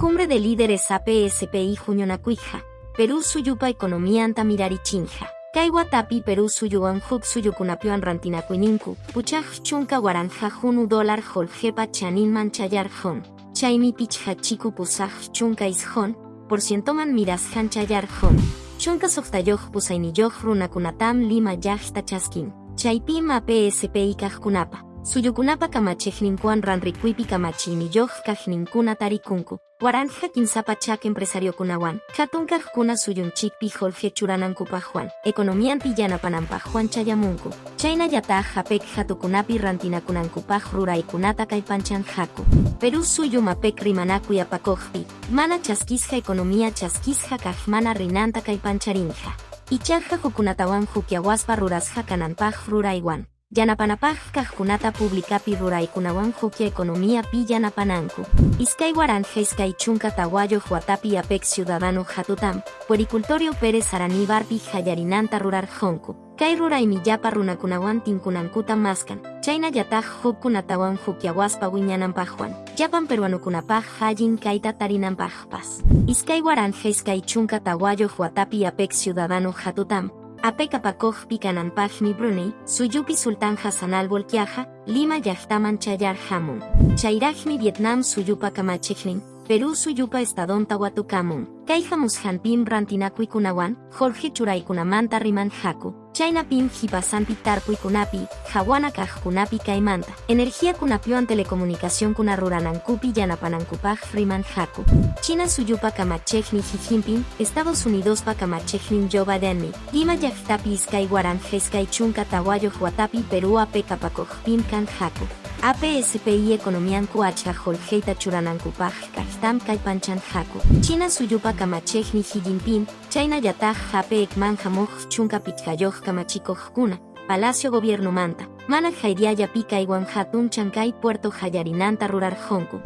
Cumbre de Líderes APSPI huñunakuyqa, Perú suyupa economianta mirarichinqa. Kay watapi Perú suyuwan huk suyukunapiwan rantinakuyninku, 80,000 hunu dólar qullqipa chaninman chayarqun. Chaymi 59% mirasqan chayarqun. 16 8 runakunatam Lima llaqta chaskin. Chaypim APSPI kaqkunapa, suyukunapa kamachiqninkuwan ranrikuypi kamachiyniyuq kaqninkuna tarikunku. 1300 empresariokunawan, hatun kaqkuna suyunchikpi qullqi churanankupaqwan, economianpi yanapananpaqwan chayamunku. Chaynallataq APEC hatukunapi rantinakunankupaq ruraykunata kallpanchanqaku. Perú suyum APEC rimanakuy apakuqpi, mana chaskisqa economía chaskisqa kaq mana rinanta kallpancharinqa. Ichaqa hukkunatawan hukyawaspa rurasqa kananpaq ruraywan. Yanapanapaq kaqkunata publicapi ruraykunawan hukya economiapi yanapananku. 2024 watapi APEC Ciudadano hatutam, Puericultorio Pérez Araníbarpi hallarinanta rurarqunku. Kay ruraymi llapa runakunawan tinkunankuta maskan, chaynallataq hukkunatawan hukyawaspa wiñananpaqwan, llapan peruanokunapaq allin kayta tarinanpaqpas. 2024 watapi APEC Ciudadano hatutam, APEC apakuqpi kananpaqmi Brunei, suyupi Sultán Hassanal Bolkiaha, Lima llaqtaman chayarqamun. Chayraqmi Vietnam suyupa kamachiqnin, Perú suyupa estadonta watukamun. Kay hamusqanpim rantinakuykunawan, qullqi churaykunamanta rimanqaku. Chaynapim qipasanpi tarpuykunapi, hawana kaqkunapi kaymanta, energiakunapiwan telecomunicacionkuna ruranankupi yanapanankupaq rimanqaku. China suyupa kamachiqnin Xi Jinping, Estados Unidospa kamachiqnin Joe Bidenmi, Lima llaqtapi 2024 watapi Perú APEC apakuqpim kanqaku. APSPI economianku achka qullqita churanankupaq kaqtam kallpanchanqaku. China suyupa kamachiqnin Xi Jinping, chaynallataq APECman hamuq 15 kamachikuqkuna, Palacio Gobiernomanta, mana haydiallapi kaywan hatun Chancay puerto hallarinanta rurarqunku.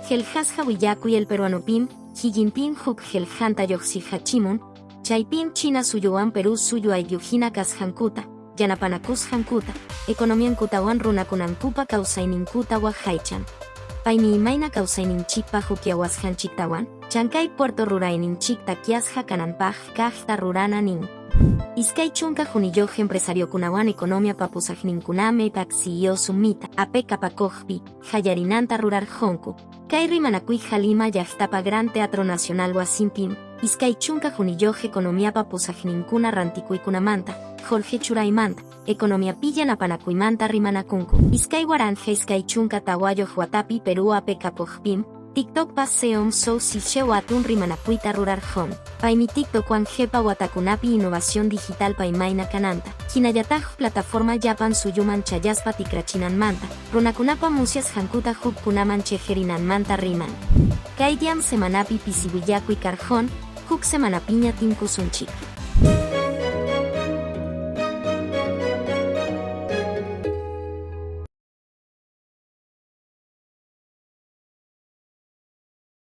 Qillqasqa willakuy El Peruanopim, Xi Jinping huk qillqanta lluqsirqachimun, chaypim China suyuwan Perú suyu aylluhina kasqankuta, yanapanakusqankuta, economiankutawan runakunankupa kawsayninkuta waqaychan. Paymi imayna kawsayninchikpa hukyawasqanchiktawan, Chancay puerto rurayninchik takyasqa kananpaq kaqta rurana nin. 21 empresariokunawan economia papusaqninkunam APAC CEO Summita, APEC apakuqpi, hallarinanta rurarqunku. Kay rimanakuyqa Lima llaqtapa Gran Teatro Nacional wasinpim, 21 economiapa pusaqninkuna rantikuykunamanta, qullqi churaymanta, economiapi yanapanakuymanta rimanakunku. 2024 watapi Perú APEC apuqpim, TikTokpa CEOm Zhou Zishou hatun rimanakuyta rurarqun. Paymi TikTokwan qipa watakunapi innovación digitalpa imayna kananta, hinallataq plataforma llapan suyuman chayaspa tikrachinanmanta, runakunapa musyasqankuta hukkunaman chiqirinanmanta riman. Kay diam semanapi pisi willakuy karqun, huk semanapiña tinkusunchik.